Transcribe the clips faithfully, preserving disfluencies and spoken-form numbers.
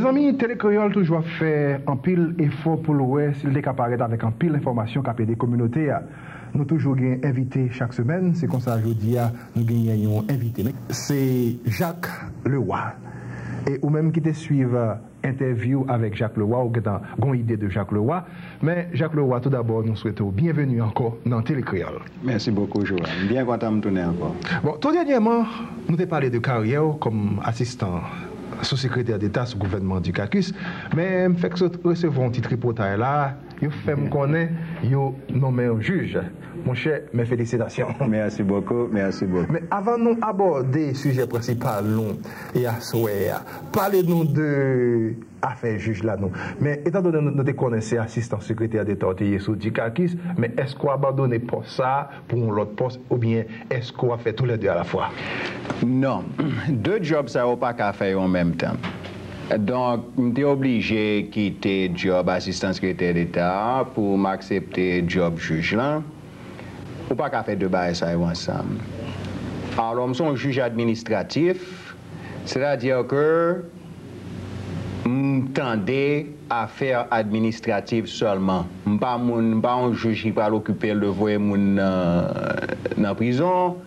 Mezanmi, Tele Kreyòl toujou ap fè anpil efò pou l wè si l te ka parèt avèk anpil enfòmasyon k ap ede kominote a. Nou toujou gen envite chak semèn, se konsa jodi a nou genyen yon envite. Men se Jacques Leroy. E ou menm ki te swiv entèvyou avèk Jacques Leroy, ou gentan gon ide de Jacques Leroy. Men Jacques Leroy, toudabò, nou swete w byenveni ankò nan Tele Kreyòl. Mèsi bokou, Joel. M byen kontan m tounen ankò. Bon, tou dènyèman, nou te pale de karyè w kòm asistan sou sekretè deta sou gouvènman Dukakis, men m fèk sot resevwa yon ti tripotay la, yo fè m konnen yo nonmen w jij. Monchè, men felisitasyon. Mèsi bokou, mèsi bokou. Men avan nou abòde sijè prensipal nou e aswè a, pale nou de afè jij la non. Men etandone nou, nou te konnen se asistan sekretè deta w te ye sou Dukakis, men èske w abandone pòs sa a pou yon lòt pòs oubyen èske w ap fè toulède alafwa? Non. De djòb sa yo pa ka fè yo an menm tan. Donk, m te oblije kite djòb asistan sekretè deta a pou m aksepte djòb jij lan. Ou pa ka fè de bagay sa yo ansanm. Alò, m se yon jij administratif, sètadi ke m tande afè administratif sèlman. M pa moun, m pa yon jij ki pral okipe l de voye moun nan, nan prizon.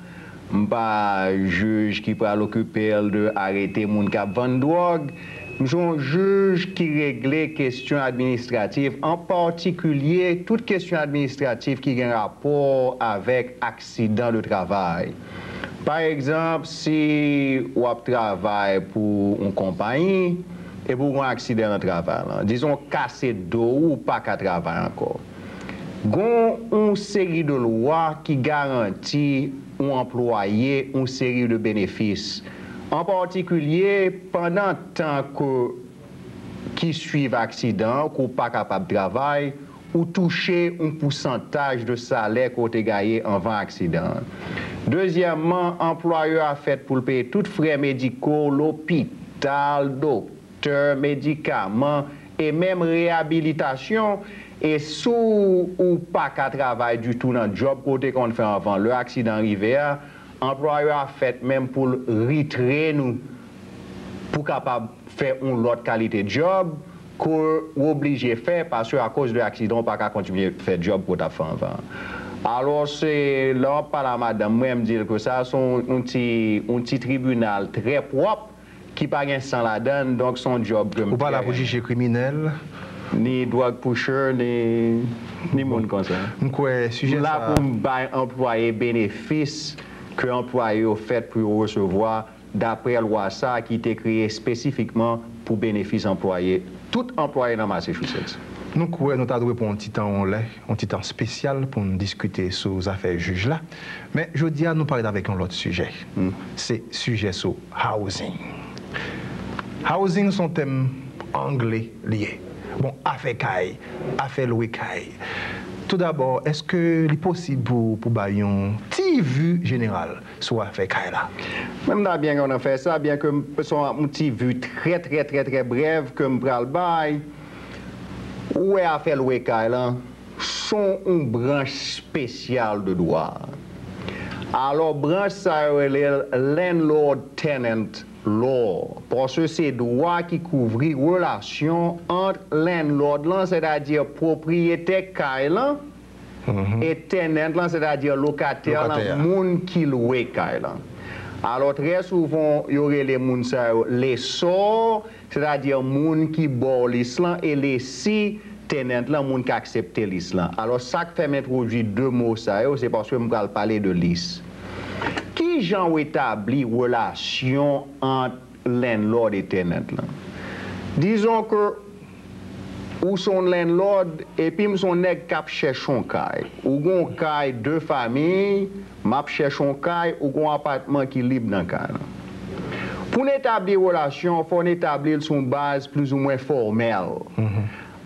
M pa jij ki pral okipe l de arete moun k ap vann dwòg. M se yon jij ki regle kesyon administratif, an patikilye tout kesyon administratif ki gen rapò avèk aksidan de travay. Pa egzanp, si w ap travay pou yon konpayi epi w gen yon aksidan nan travay lan, dizon w kase do w, ou pa ka travay ankò. Gen yon seri de lwa ki garanti yon anplwaye yon seri de benefis. An patikilye, pandan tan ke ki swiv aksidan an, ke w pa kapab travay, ou touche yon pousantaj de salè ke w te gaye anvan aksidan an. Dezyèmman, anplwayè a fèt pou l peye tout frè mediko, lopital, doktè, medikaman, e menm reyabilitasyon. E si w pa ka travay ditou nan djòb ke w te konn fè anvan lè aksidan an rive a, anplwayè a fèt menm pou l retrain ou pou w kapab fè yon lòt kalite djòb ke w oblije fè, paske akoz de aksidan w pa ka kontinye fè djòb ke w t ap fè anvan an. Alò, se lè w ap pale a madanm mwen, m di l ke sa se yon, yon ti, yon ti tribinal trè pwòp ki pa gen san ladan l, donk se yon djòb ke m trè renmen. Ou pa la pou jije kriminèl? Ni drug pusher, ni, ni moun konsa. M kwè sijè sa. M la pou m bay anplwaye benefis ke anplwaye yo fèt pou yo resevwa, daprè lwa sa a ki te kreye espesifikman pou benefis anplwaye, tout anplwaye nan Massachusetts. Nou kwè nou ta dwe pran yon ti tan, yon lè, yon ti tan espesyal pou n diskite sou zafè jij la. Men jodi a, nou parèt avèk yon lòt sijè. Se sijè sou housing. Housing se yon tèm angle li ye. Bon, afè kay, afè lwe kay. Toudabò, èske li posib pou, pou bay yon ti vi jeneral sou afè kay la? Mwen m ta byen kontan fè sa, byen ke m, se yon ti vi trè, trè, trè, trè brèv ke m pral bay. Ou wè afè lwe kay lan, se yon branch espesyal de dwa. Alò, branch sa yo rele l landlord tenant law, paske se dwa ki kouvri relasyon ant landlord lan, sètadi pwopriyetè kay lan, e tenant lan, sètadi lokatè lan, moun ki lwe kay lan. Alò, trè souvan, yo rele moun sa yo lesò, sètadi moun ki ba w lis lan, e lesi, tenant lan, moun k aksepte lis lan. Alò, sa k fè m entwodui de mo sa yo, se paske m pral pale de lis. Kijan w etabli relasyon ant landlord e tenant lan? Dizon ke ou se yon landlord, epi m se yon nèg k ap chèche yon kay. Ou gen yon kay de famiy, m ap chèche yon kay, ou gen yon apatman ki lib nan kay lan. Pou n etabli relasyon an, fò n etabli l sou yon baz plizoumwen fòmèl.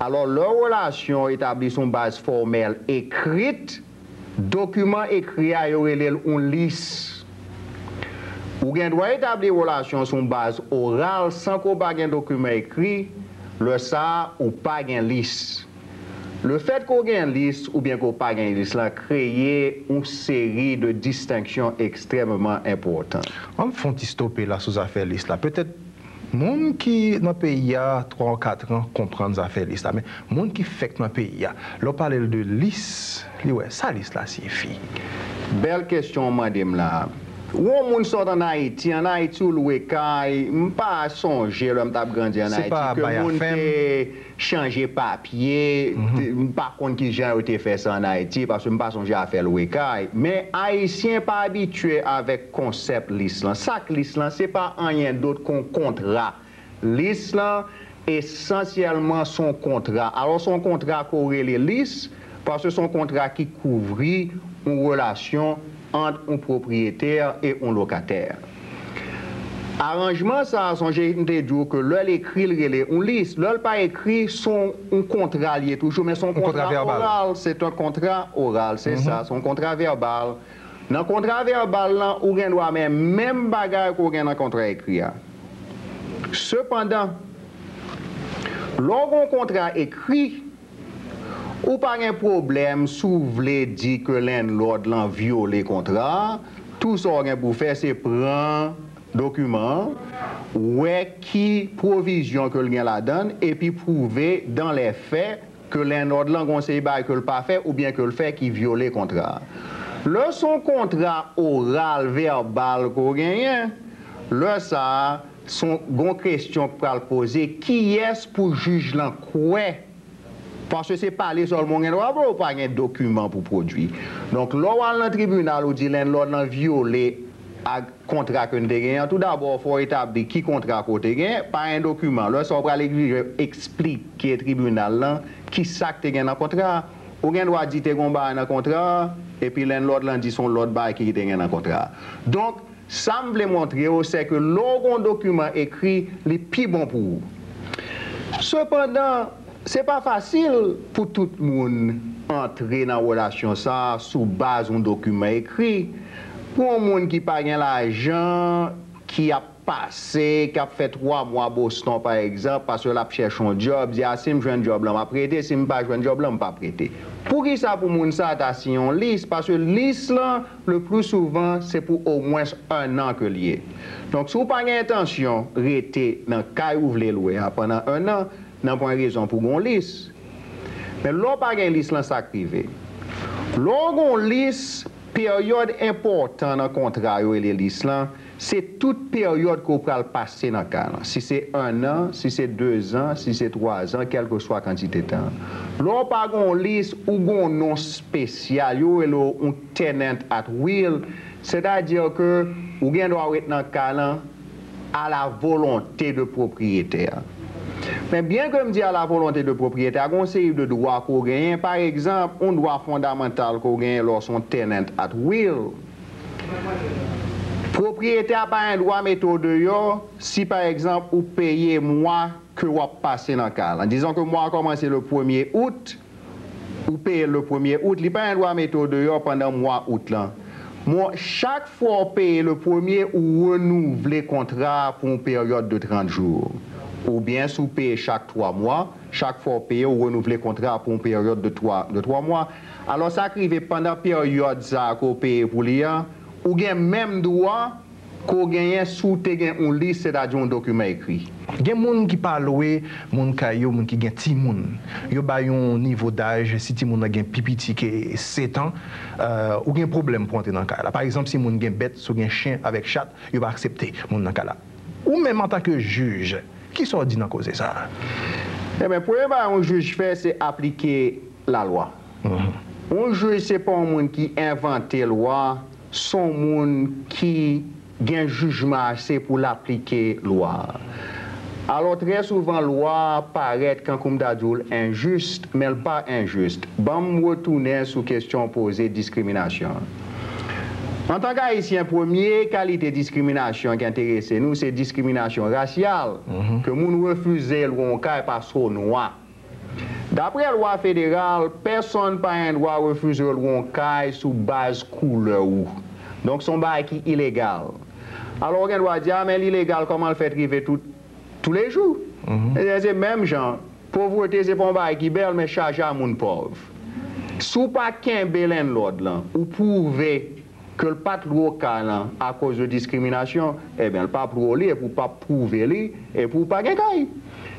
Alò, lè relasyon an etabli sou yon baz fòmèl, ekrit, dokiman ekri a, yo rele l yon lis. Ou gen dwa etabli relasyon sou yon baz oral san ke w pa gen dokiman ekri, lè sa a, ou pa gen lis. Lefèt ke w gen lis oubyen ke w pa gen lis lan kreye yon seri de distenksyon ekstrèmeman enpòtan. An n fè yon ti stope la sou zafè lis la. Petèt, Moun ki nan peyi a twa ou kat an konprann zafè lis la, men moun ki fèk nan peyi a, lè w pale l de lis, li wè sa lis la siyifi. Bèl kesyon w mande m la. Yon moun sot ann Ayiti, ann Ayiti ou lwe kay, m pa sonje lè m t ap grandi ann Ayiti ke moun te chanje papye, m pa konn kijan yo te fè sa ann Ayiti, paske m pa sonje afè lwe kay. Men Ayisyen pa abitye avèk konsèp lis lan. Sa k lis lan, se pa anyen dòt ke yon kontra. Lis lan, esansyèlman, se yon kontra. Alò, se yon kontra ke w rele lis, paske se yon kontra ki kouvri yon relasyon ant yon pwopriyetè e yon lokatè. Aranjman sa a, sonje m te di w ke lè l ekri, l rele yon lis. Lè l pa ekri, se yon, yon kontra l ye toujou, men se yon kontra oral. Se yon kontra oral, se sa, se yon kontra vèbal. Nan kontra vèbal lan, ou gen dwa men menm bagay ke w gen nan kontra ekri a. Sepandan, lè w gen yon kontra ekri, ou pa gen pwoblèm si w vle di ke landlòd lan vyole kontra a. Tou sa w gen pou w fè, se pran dokiman an, wè ki pwovizyon ke l gen ladan l, epi pwouve dans les faits ke landlòd lan gen yon seri bagay ke l pa fè oubyen ke l fè ki vyole kontra a. Lè se yon kontra oral, vèbal ke w genyen, lè sa a, se yon, gen yon kesyon k pral poze, kiyès pou jij lan kwè? Paske se pale sèlman w gen dwa pale, ou pa gen dokiman pou pwodui. Donk, lè w al nan tribinal, ou di landlòd lan vyole ak kontra ke n te genyen an, toudabò, fò w etabli ki kontra ke w te genyen, pa gen dokiman. Lè sa a, w pral egzije eksplike tribinal lan ki sa k te gen nan kontra a. Ou gen dwa di te gen yon bagay nan kontra a, epi landlòd lan di se yon lòt bagay ki te gen nan kontra a. Donk, sa m vle montre w, se ke lè w gen yon dokiman ekri, li pi bon pou ou. Sepandan, se pa fasil pou tout moun antre nan relasyon sa a sou baz yon dokiman ekri. Pou yon moun ki pa gen lajan, ki ap pase, k ap fè twa mwa Boston, pa egzanp, paske l ap chèche yon djòb, di, a, si m jwenn djòb lan, m ap rete, si m pa jwenn djòb lan, m p ap rete. Poukisa pou moun sa a ta siyen yon lis? Paske lis lan, le pli souvan, se pou omwens ennan ke l ye. Donk, si w pa gen entansyon rete nan kay ou vle lwe a pandan ennan, nanpwen rezon pou gen yon lis. Men lè w pa gen lis lan, sa k rive? Lè w gen yon lis, peryòd enpòtan nan kontra yo rele lis lan, se tout peryòd ke w pral pase nan kay lan. Si se ennan, si se dezan, si se twazan, kèlkeswa kantite tan. Lè w pa gen yon lis, ou gen yon non espesyal, yo rele w yon tenant at will, sètadi ke ou gen dwa ret nan kay lan à la volonté de propriétaire. Men byen ke m di à la volonté de propriétaire, gen yon seri de dwa ke w genyen. Pa egzanp, yon dwa fondamantal ke w genyen lè w se yon tenant at will. Pwopriyetè a pa gen dwa mete w deyò si, pa egzanp, ou peye mwa ke w ap pase nan kay lan. Dizon ke mwa a kòmanse le premye out, ou peye le premye out, li pa gen dwa mete w deyò pandan mwa out lan. Bon, chak fwa w peye le premye, ou renouvle kontra a pou yon peryòd de trant jou. Oubyen, si w peye chak twa mwa, chak fwa w peye, ou renouvle kontra a pou yon peryòd de twa, de twa mwa. Alò, sa k rive pandan peryòd sa a ke w peye pou li an, ou gen menm dwa ke w genyen si w te gen yon lis, sètadi yon dokiman ekri. Gen moun ki pa lwe moun kay yo, moun ki gen timoun. Yo bay yon nivo daj, si timoun nan gen pi piti ke sèt an, euh, ou gen pwoblèm pou antre nan kay la. Pa egzanp, si moun gen bèt, si w gen chen avèk chat, yo pa aksepte moun nan kay la. Ou menm antanke jij, kisa w di nan koze sa a? Ebyen, premye bagay yon jij fè, se aplike lalwa. Yon jij se pa yon moun ki envante lwa, se yon moun ki gen jijman ase pou l aplike lwa a. Alò, trè souvan, lwa a parèt, kankou m ta di w l, enjis, men l pa enjis. Ban m retounen sou kesyon w poze, diskriminasyon an. Antanke Ayisyen, premye kalite diskriminasyon ki enterese nou, se diskriminasyon rasyal, ke moun refize lwe yon kay paske w nwa. Dapre lwa federal, pèsonn pa gen dwa refize w lwe yon kay sou baz koulè ou. Donk, se yon bagay ki ilegal. Alò, ou gen dwa di, a, men l ilegal, kòman l fèt rive tou, toulejou? Ebyen, se menm jan. Povrete, se pa yon bagay ki bèl, men chaje a moun pòv. Si w pa kenbe landlord lan, ou pwouve ke l pa t lwe w kay lan akoz de diskriminasyon, ebyen, l p ap lwe w li epi w p ap pwouve li epi w pa gen kay.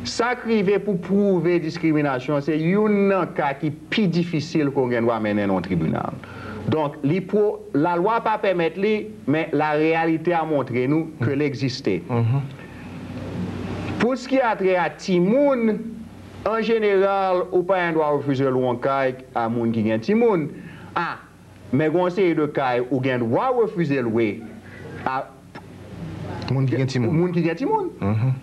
Sa k rive pou pwouve diskriminasyon, se youn nan ka ki pi difisil ke w gen dwa mennen nan yon tribinal. Donk, li pwo-, lalwa pa pèmèt li, men lareyalite a montre nou ke l egziste. Pou s ki a trè a timoun, an jeneral, ou pa gen dwa refize lwe yon kay a moun ki gen timoun. A, men gen yon seri de kay ou gen dwa refize lwe a Moun ki gen timoun. Moun ki gen timoun.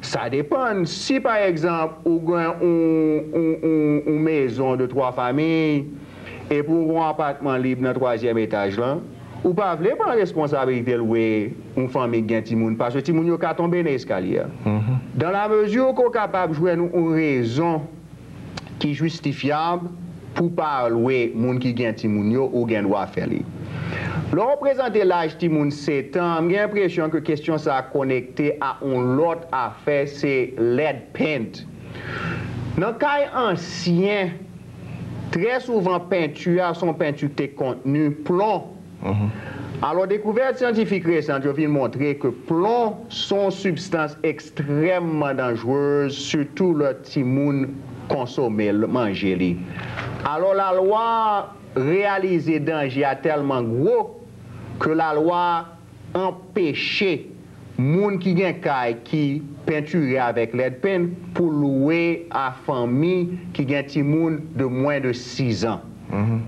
Sa depann. Si, pa egzanp, ou gen yon, yon, yon, yon mezon de twa fanmi, epi w gen yon apatman lib nan twazyèm etaj lan, ou pa vle pran responsabilite lwe yon fanmi ki gen timoun, paske timoun yo ka tonbe nan eskalye a. Dan la mezi ke w kapab jwenn yon rezon ki jistifyab pou w pa lwe moun ki gen timoun yo, ou gen dwa fè li. Lè w prezante laj timoun sèt an, m gen enpresyon ke kesyon sa a konekte a yon lòt afè, se lead paint. Nan kay ansyen, trè souvan penti a se yon penti ki te kontni plon. Alò, dekouvèt syantifik resan yo vin montre ke plon se yon sibstans ekstrèmman danjrez, sitou lè timoun konsome l, manje li. Alò, lalwa reyalize danje a tèlman gwo ke lalwa anpeche moun ki gen kay ki pentire avèk lead paint pou lwe a fanmi ki gen timoun de mwen de sis an.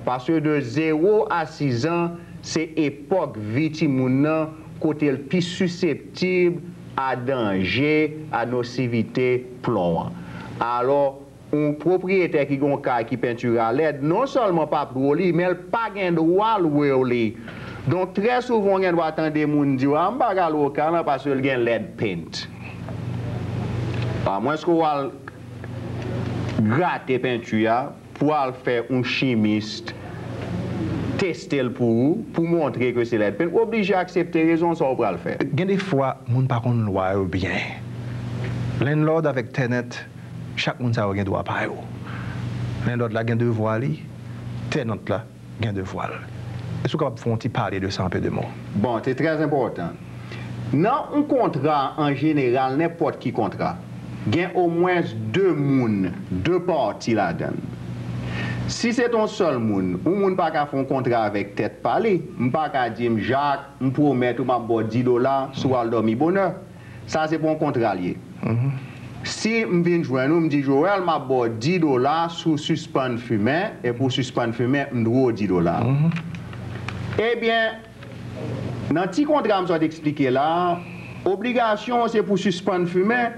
Paske de zewo a sis an, se epòk vi timoun nan kote l pi siseptib a danje, a nosivite plon an. Alò, yon pwopriyetè ki gen yon kay ki pentire a lèd, non sèlman p ap lwe w li, men l pa gen dwa lwe w li. Donk, trè souvan, w gen dwa tande moun di w, "A, m pa ka lwe w kay lan paske l gen lead paint." Amwenske w al grate penti a, pou w al fè yon chimis teste l pou ou, pou montre ke se lead paint, ou oblije aksepte rezon sa w pral fè. Gen de fwa, moun pa konn lwa yo byen. Landlord avèk tenant, chak moun sa yo gen dwa pa yo. Landlord la gen devwa li, tenant la gen devwa l. Èske w kapab fè yon ti pale de sa an pe de mo? Bon, se trè enpòtan. Nan yon kontra, an jeneral, nenpòt ki kontra, gen omwens de moun, de pati ladan l. Si se t yon sèl moun, yon moun pa ka fè yon kontra avèk tèt pa li. M pa ka di m, Jacques, m pwomèt ou m ap ba w dis dola si w al dòmi bonè. Sa se pa yon kontra l ye. Si m vin jwenn ou, m di, Joel, m ap ba w dis dola si w sispann fimen, epi w sispann fimen, m dwe w dis dola. Ebyen, nan ti kontra m sot eksplike la a, obligasyon w se pou w sispann fimen,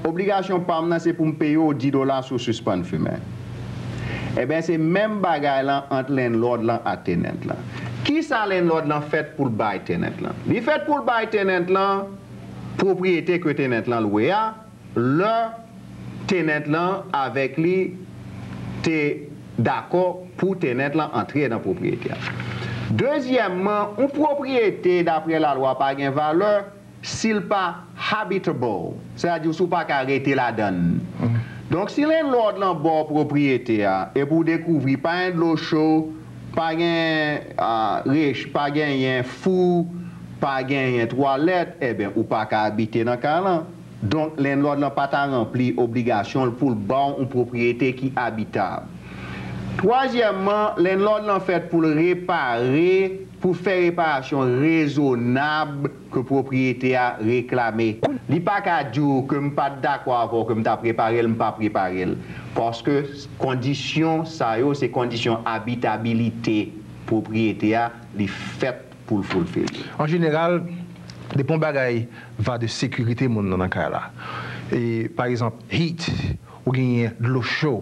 obligasyon pa m nan se pou m peye w dis dola si w sispann fimen. Ebyen, se menm bagay lan ant landlord lan ak tenant lan. Kisa landlord lan fèt pou l bay tenant lan? Li fèt pou l bay tenant lan pwopriyete ke tenant lan lwe a, lè tenant lan avèk li te dakò pou tenant lan antre nan pwopriyete a. Dezyèmman, yon pwopriyete, daprè lalwa, pa gen valè si l pa habitable, sètadi si w pa ka rete ladan l. Donk, si landlord lan ba w pwopriyete a, epi w dekouvri pa gen dlo cho, pa gen, a, rech, pa genyen fou, pa genyen twalèt, ebyen, ou pa ka abite nan kay lan. Donk, landlord lan pa ta ranpli obligasyon l pou l ba w yon pwopriyete ki abitab. Twazyèmman, landlord lan fèt pou l repare, pou fè reparasyon rezonab ke pwopriyete a reklame. Li pa ka di w ke m pa t dakò avè w ke m t ap repare l, m p ap repare l. Paske kondisyon sa yo, se kondisyon abitabilite pwopriyete a, li fèt pou l fulfill. An jeneral, depi yon bagay va de sekirite moun nan nan kay la. E, pa egzanp, heat, ou genyen dlo cho,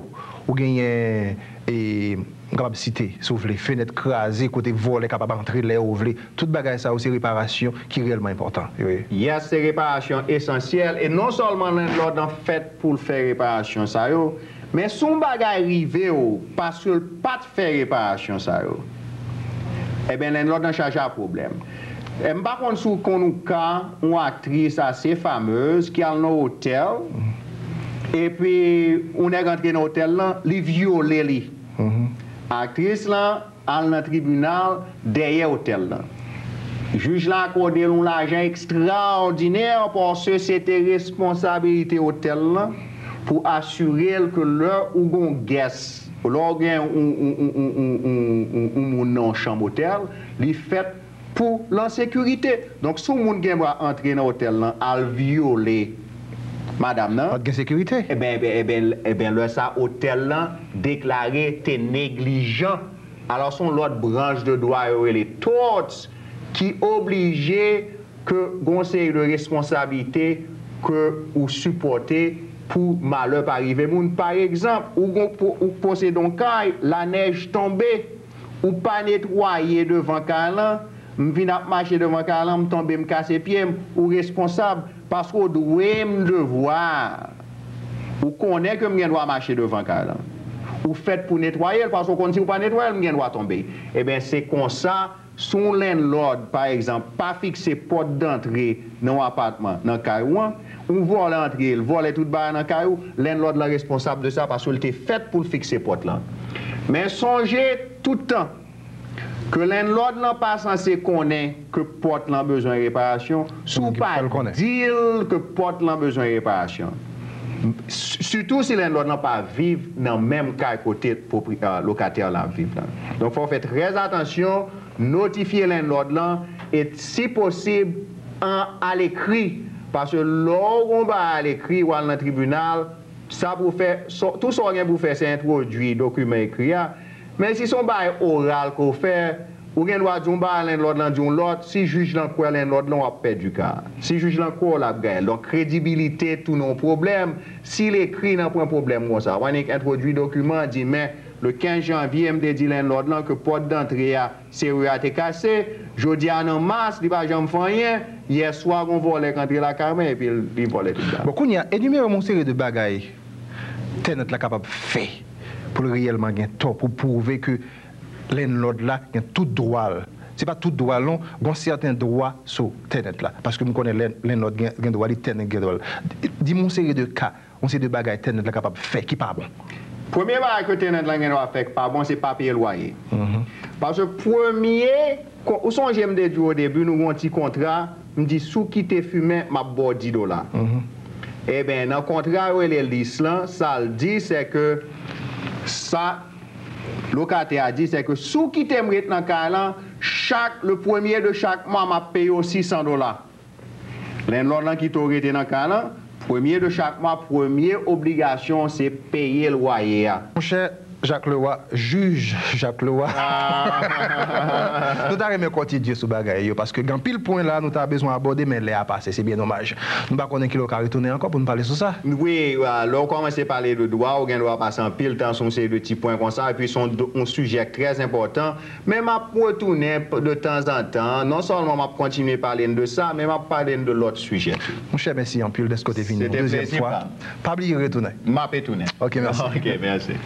ou genyen, e, m kapab site, si w vle, fenèt kraze, kote vòlè kapab antre lè yo vle. Tout bagay sa yo, se reparasyon ki reyèlman enpòtan yo ye. Yes, se reparasyon esansyèl. E non sèlman landlord lan fèt pou l fè reparasyon sa yo, men si yon bagay rive w paske l pa t fè reparasyon sa yo, ebyen, landlord lan chaje ak pwoblèm. E m pa konn si w konn yon ka, yon aktris ase famez ki al nan otèl, epi yon nèg antre nan otèl lan, li vyole li. Aktris lan al nan tribinal dèyè otèl lan. Jij la akòde l yon lajan ekstraòdinè paske se te responsabilite otèl lan pou asire l ke lè ou gon guest, lè w gen yon, yon, yon, yon, yon, yon, yon moun nan yon chanm otèl, li fèt pou l an sekirite. Donk, si yon moun gen dwa antre nan otèl lan al vyole madanm nan, pa t gen sekirite. Ebyen, ebyen, ebyen, ebyen, lè sa, otèl lan deklare te neglijan. Alò, se yon lòt branch de dwa yo rele torts ki oblije ke gon seri de responsablite ke ou sipòte pou malè pa rive moun. Pa egzanp, ou gon, ou posede yon kay, lanèj tonbe, ou pa netwaye devan kay lan, m vin ap mache devan kay lan, m tonbe, m kase pye m, ou responsab, paske w dwe m devwa. Ou konnen ke m gen dwa mache devan kay lan. Ou fèt pou netwaye l, paske w konn si w pa netwaye l, m gen dwa tonbe. Ebyen, se konsa, si yon landlòd, pa egzanp, pa fikse pòt dantre nan yon apatman, nan kay ou an, yon vòlè antre, l vòlè tout bagay nan kay ou, landlòd lan responsab de sa, paske l te fèt pou l fikse pòt lan. Men sonje, tout tan, ke landlòd lan pa sanse konnen ke pòt lan bezwen reparasyon, si w pa di l ke pòt lan bezwen reparasyon. Sitou si landlòd lan pa viv nan menm kay kote pwopri-, ah, lokatè lan ap viv lan. Donk, fò w fè trè atansyon, notifye landlòd lan, e si posib, an alekri. Paske lè w gon bagay alekri, w al nan tribinal, sa pou w fè, sa, tou sa w gen pou w fè, se entwodui dokiman ekri a. Men si se yon bagay oral ke w fè, ou gen dwa di yon bagay, landlòd lan di yon lòt. Si jij lan kwè landlòd lan, w ap pèdi ka a. Si jij lan kwè w, l ap gaye l. Donk, kredibilite tounen yon pwoblèm. Si lekri nan pran pwoblèm konsa, w annik entwodui dokiman, di, men, le kenz janvye, m te di landlòd lan ke pòt dantre a, seri a te kase. Jodi a nan mas, li pa janm fè anyen. Yèswa, gon vòlè k antre lakay mwen, epi li vòlè tout bagay. Bon, kounye a, enimere m yon seri de bagay tenant la kapab fè pou l reyèlman gen tò, pou pwouve ke landlòd la gen tout dwa l. Se pa tout dwa l non, gon sèten dwa sou tenant la. Paske m konnen len-, landlòd gen, gen dwa li, tenant gen dwa l. Di m yon seri de ka, yon seri de bagay tenant la kapab fè ki pa bon. Premye bagay ke tenant lan gen dwa fè ki pa bon, se pa peye lwaye. Paske premye, ko-, ou sonje m te di w o debi, nou gen yon ti kontra, m di, si w kite fimen, m ap ba w dis dola. Ebyen, nan kontra yo rele lease lan, sa l di, se ke sa lokatè a di, se ke si w kite m ret nan kay lan, chak, le premye de chak mwa, m ap peye w sis san dola. Landlòd lan kite w rete nan kay lan, premye de chak mwa, premye obligasyon w se peye lwaye a. Monchè Jacques Leroy, jij Jacques Leroy. Nou ta renmen kontinye sou bagay yo, paske gen anpil pwen la nou ta bezwen abòde, men lè a pase, se byen domaj. Nou pa konnen kilè w ka retounen ankò pou n pale sou sa. Wi, lè w kòmanse pale de dwa, ou gen dwa pase anpil tan sou yon seri de ti pwen konsa, epi se yon do-, yon sijè k trè enpòtan. Men m ap retounen p-, de tanzantan. Non sèlman m ap kontinye pale n de sa, men m ap pale n de lòt sijè tou. Monchè, mèsi anpil dèske w te vini yon dezyèm fwa. Se te plezi pa m. Pa bliye retounen. M ap retounen. Ok, mèsi. Ok, mèsi.